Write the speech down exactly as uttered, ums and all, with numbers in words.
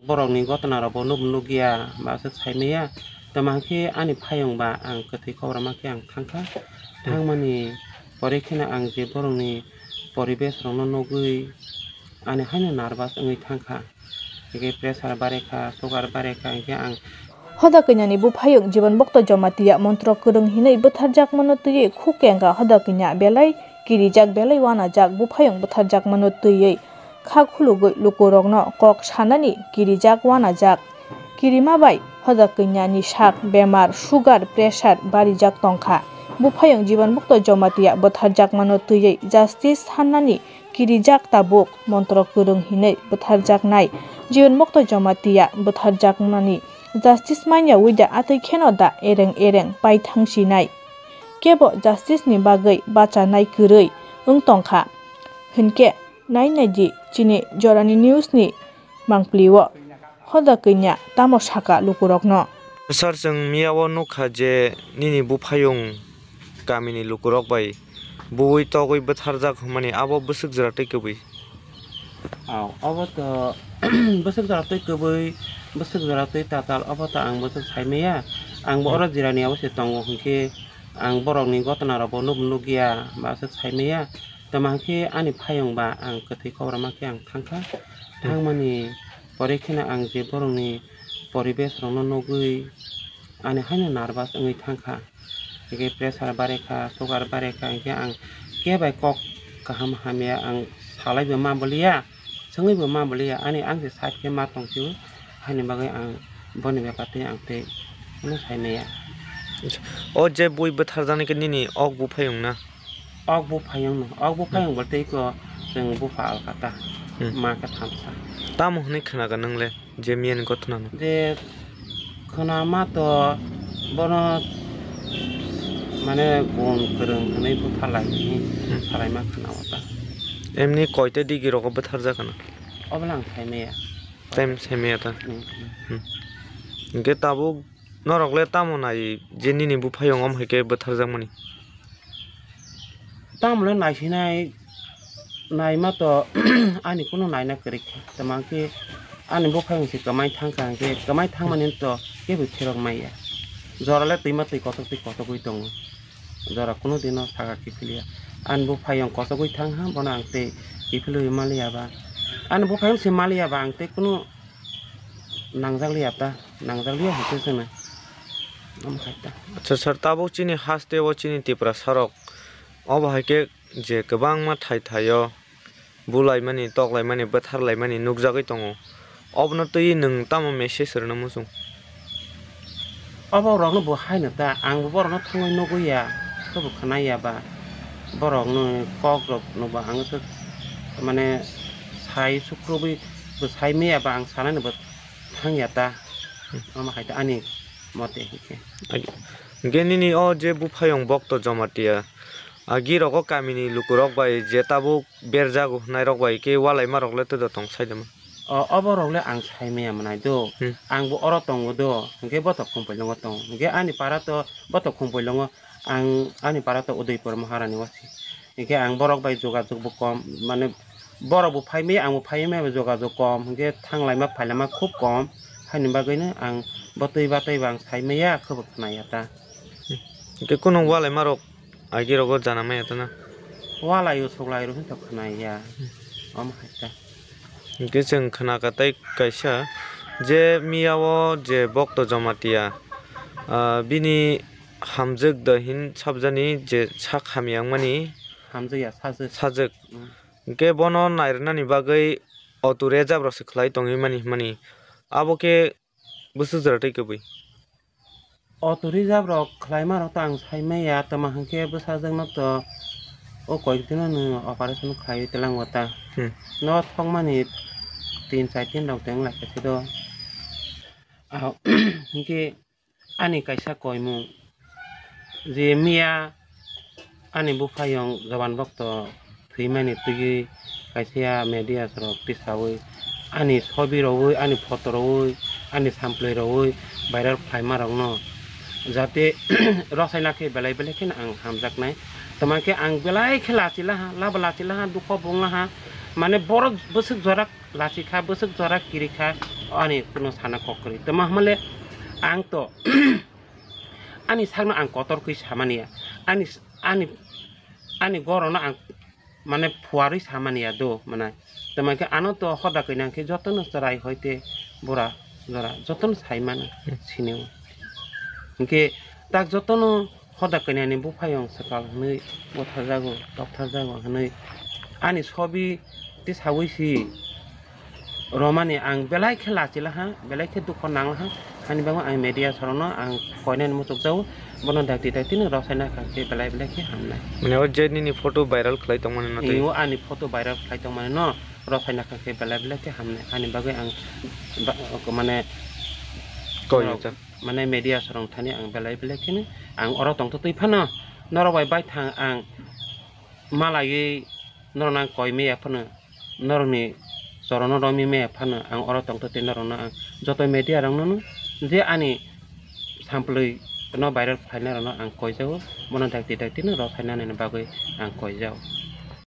Borokni gotona rok bo nuk nukya ba aswk saimaya. Tamo hwnkhe ani phayung ba ang kwthwi kokrwma khe ang thangkha. Thangmani pore kheno ang je borokni poribesh rokno nugwi ani haino nervous wngwi thangkha. Hwnkhe pressure barekha, sugar barekha, hwnkhe ang Hoda Kanyani buphayung Jiban Bhakta Jamatia montro kwrwng hinwi bwtharjakmano twiwi khuk kengkha. Hoda Kanya belai kirijak, belai uanajak buphayung bwtharjakmano twiwi kha khulugwi lukurokno kok sanani kirijak, uanajak. Kirima bai Hoda Kanyani sak bemar, sugar, pressure barijak tongkha. Buphayung Jiban Bhakta Jamatia bwtharjakmano twiwi justice sanani kirijak tabuk montro kwrwng hinwi bwtharjaknai Jiban Bhakta Jamatia bwtharjakmani justice manya uida atwi kheno da ereng ereng paithang sinai. Kebo justice ni bagwi bachanai kwrwi wng tongkha. Hinkhe nai naidi chini jorani news ni mangpilio. Hoda Kanya tamo saka lukurokno? Sir, chwng miyao nukha je nini buphayung kamini lukurok bai buwi togwi bwtharjak hwnmani, abo bwswk jora twi kwbwi? Aw, obo to bwswk jora twi kwbwi, bwswk jora twi tatal, obo to ang bwswk saimaya. Ang bo oro jirani abo se tongo, hwnkhe ang borokni gotona rok bo nuk nukya ba aswk saimaya. Tamo hwnkhe ani phayung ba ang kwthwi kokrwma khe ang thangkha. Thangmani pore kheno ang je borokni poribesh rokno nugwi ani haino nervous wngwi thangkha. Hwnkhe pressure barekha, sugar barekha, hwnkhe ang khe bai kok kaham hamya ang salaibo ma boliya, swngwibo ma boliya, ani ang se side khe ma tongphio, haini bagwi ang boni bepar twi ang tei hwnwi saimaya. O je bui bwtharjaknai khe nini ok buphayung na? Ok buphayung no, ok buphayung bo tei ko chwng bupha alkata, ma khe thamsa. Tamo hwnwi khnaga nwng le? Je miyani gotna no. Je khwnama to bono mane gun kwrwng hwnwi bupha lai hwnwi salaima khwnao ta. Emni koita digi rogo bwtharjak khna? Obo lang saimaya. Time saimaya ta. Hmm, hmm. Hmm. Hwnkhe tabuk norok le tamo nai je nini buphayung om hai khe bwtharjakmani? Tamle naisinai naima to ani kunu naina kwrwi kha. Tamo khe ani buphayung se kwmai thangkha hwnkhe kwmai thangmani to kebo phirok maya. Jora le twima twi kotok twi kotogwi tongo. Jora kunu dino saka kiphilya. Ani buphayung kotogwi thangha, bono ang tei kiphilwi maliya ba. Ani buphayung se maliya ba ang tei kunu nangjakliya ta, nangjakliya hwnkhe chwngno. Omo hai ta. Acha sir, tabuk chini haste o chini Tiprasa rok obo hai khe je kwbangma thai thai o bulaimani, toklaimani, bwtharlaimani nukjagwi tongo. Obono twi nwng tamo message rwna muchung? Obo rokno bo haino ta, ang bo borokno thangwi nugwi ya, khe bo khwnai ya ba. Borokno kok rok no bo ang se mane sai sukrubwi bo sai maya ba ang sanani bo thang ya ta. Omo hai ta ani mote hinkhe. Hinkhe nini o je buphayung Bhakta Jamatia, agi rogo kamini lukurok bai je tabuk berjago hwnai rok bai khe walaima rok le twida tong sai de ma? O, obo rok le ang sai maya mwnai do. Hmm. Ang bo oro tongo do. Hinkhe bothok Khumpoilongo tongo. Hinkhe ani para to bothok Khumpoilongo. Ang ani para to Udaipur Maharani wasi. Hinkhe ang borok bai jogajog bo kom. Mane borok bo phai maya, ang bo phai maya, jogajog kom. Hinkhe thanglaima phailaima khub kom. Haini bagwino ang bo twi ba twi ba ang sai maya, khe bo khna ya ta. Hmm. Hinkhe kunu walaima rok agi rogo jana maya ta na? Walai o suklai rok hinto khna ya. Hmm. Omo hai ta. Hinkhe chwng khna ka tei kaisa je miyao je Bhakta Jamatia, ah, bini hamjwk da hin sabjani je sak hamya wngmani. Hamjwk ya, sajwk. Sajwk. Mm. Hinkhe bono nairwnani bagwi auto reserve rok se khlai tongwi mani hwnmani. Abo khe bwswk jora tei kwbwi? Auto reserve rok khlaima rok to ang sai maya, tamo hinkhe bwsajwk no to o koik dino no operation khlaiwi twlang o ta. Hmm. No thokmani tin char din rok teng lai khe do. Ah, hinkhe ani kaisa koimung je miya ani buphayung Joban Bhakto thwimani twiwi kaisa media rok tisawi ani sobi rowi, ani photo rowi, ani samplai rowi viral khlaima rokno jate rwchapna khe belai belai kheno ang hamjaknai. Tamo khe ang belai khe lachi laha, labo lachi laha, dukho bo wng laha. Mane borok bwswk jora lachikha, bwswk jora kirikha, ani kuno sana kok kwrwi. Tamo hamale ang to ani sakno ang kotor kwi samani ya. Ani, ani, ani gorono ang mane phuarwi samani ya do, mane. Tamo khe ano to hoda kwi nang khe jotono chwrai hoite bura jora jotono sai mano, sinio. Hinkhe tak jotono hoda kwnani buphayung swkal hwnwi butharjago, toktarjago hwnwi ani sobi tisaui si romani ang belai khe lachilaha, belai khe dukho nanglaha. Hani bagwi ang media sorokno ang koinani muchukjago, bono dakti dakti no rosaina kha khe belai belai khe hamnai. Mane o je nini photo viral khlai tongmani no tei? Iyo, ani photo viral khlai tongmani no rosaina kha khe belai belai khe hamnai. Hani bagwi ang ba-, mane Koi norok, rijak. Mane media sorong thani ang belai belai kheno ang oro tongtwtwi phano norok bai baithang ang malaiwi norokno ang koi maya phano, norokni chorono romwi maya phano ang oro tongtwtwi norokno ang joto media rokno je ani samplwi no viral khlainai rokno ang koijago, bono dakti dakti no rosainani bagwi ang koijago.